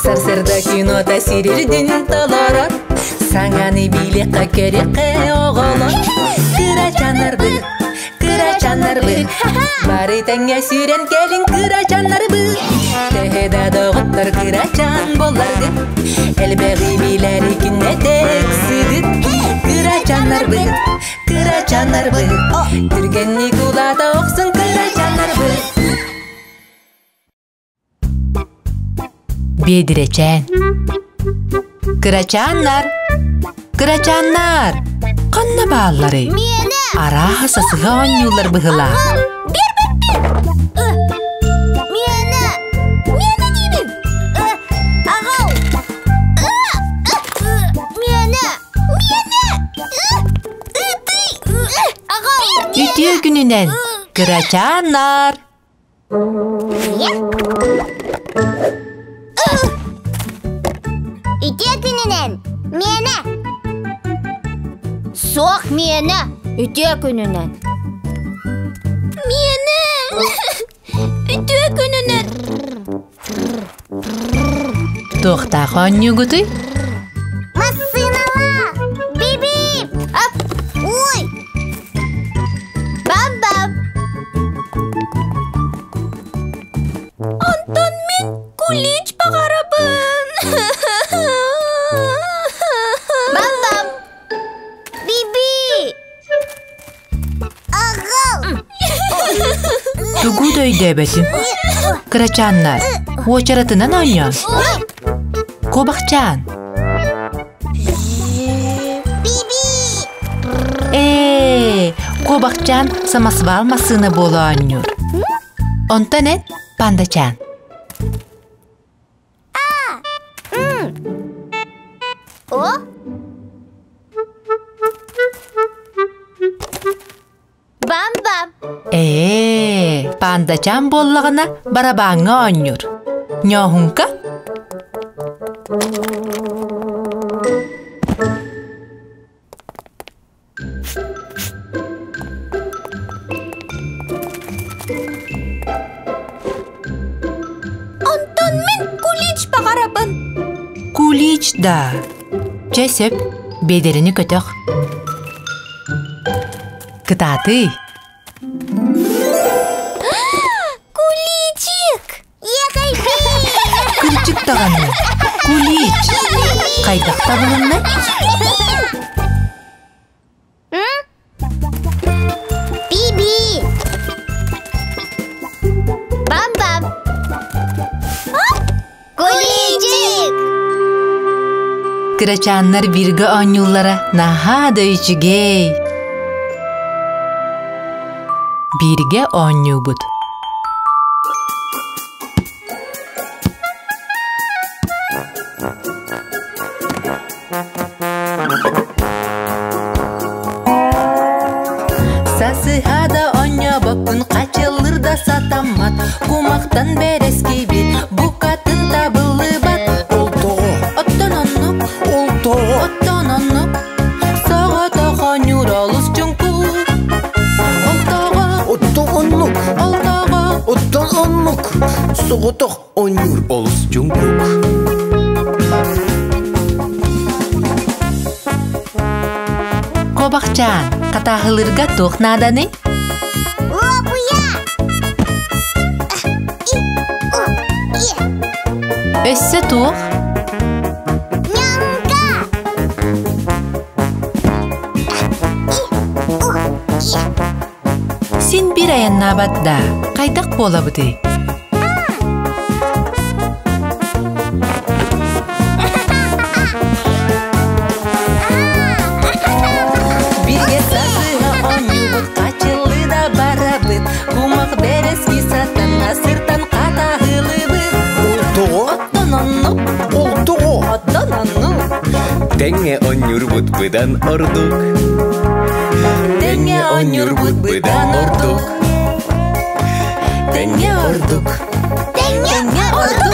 Сарсыарда кинота сирирдин толорор, Саҥаны билиэххэ көрүөххэ оҕолор. Кырачаннарбыт, кырачаннарбыт, Бары тэҥҥэ сүүрэн кэлиҥ кырачаннарбыт. Төһө да доҕоттор кырачан буолларгыт, Элбэҕи билэри күннэтэ ыксыгыт. Кырачаннарбыт, кырачаннарбыт, Түргэнник улаата охсун кырачаннарбыт. Биэдирэчээн Кырачааннар! Кырачааннар! Ханна баалларый? Миэнэ! Арааһа сасыһа оонньууллар быһыылаах. Биэрбэппин! Миэнэ! Миэнэ диибин! Аҕал! Миэнэ! Миэнэ! Ытый! Аҕал! Үтүө күнүнэн, кырачааннар! Үтүө күнүнэн, миэнэ! Суох миэнэ, үтүө күнүнэн. Миэнэ! Үтүө күнүнэн! Туохтаах оонньуугутуй? Массыыналаах! Бип-бип! Ап! Ой! Бам-бам! Онтон мин кулич баҕарабын! Бам-бам! Биби! Аҕал! Тугу да өйдөөбөтүм. Кырачааннар, уочаратынан оонньоон. Куобахчаан. Биби! Ээ, куобахчаан самосвал массыына буола оонньуур. Онтон эн пандачаан. О? Бам-бам! Ээ, пандачаан буоллаҕына барабааҥҥа оонньуур. Ньооһуҥка? Онтон мин кулич баҕарабын. Кулич да. Чэ сөп, биэдэрэни көтөх. Кытаатый. Куличик! Кырдьык даҕаны, кулич! Хайдах табылынна? Би-би! Бам-бам! Куличик! Кырачааннар бииргэ оонньууллара наһаа да үчүгэй. Бииргэ оонньуубут. Сасыһа да оонньообоккун, хачыллыр да сатаммат, кумахтан бэрэскибит, букатын табыллыбат. Ол тоҕо? Оттон оннук, Ол тоҕо? оттон оннук, соҕотох оонньуур олус чуҥкук. Ол тоҕо? Оттон оннук, Ол тоҕо? оттон оннук, соҕотох оонньуур олус чуҥкук. Куобахчаан, хатааһылыырга туох нааданый? Лопуя! Өссө туох? Нянка! Син биир айаннаабат да, хайдах буолабытый? Бииргэ сасыһа оонньуубут, хачыллыы да барабыт, кумах бэрэски сатана сыртан хатаһылыбыт. Ол тоҕо? Оттон оннук, Ол тоҕо? оттон оннук. Тэҥҥэ оонньуурбут быдан ордук. Тэҥҥэ оонньуурбут быдан ордук. Тэҥҥэ ордук. Тэҥҥэ ордук.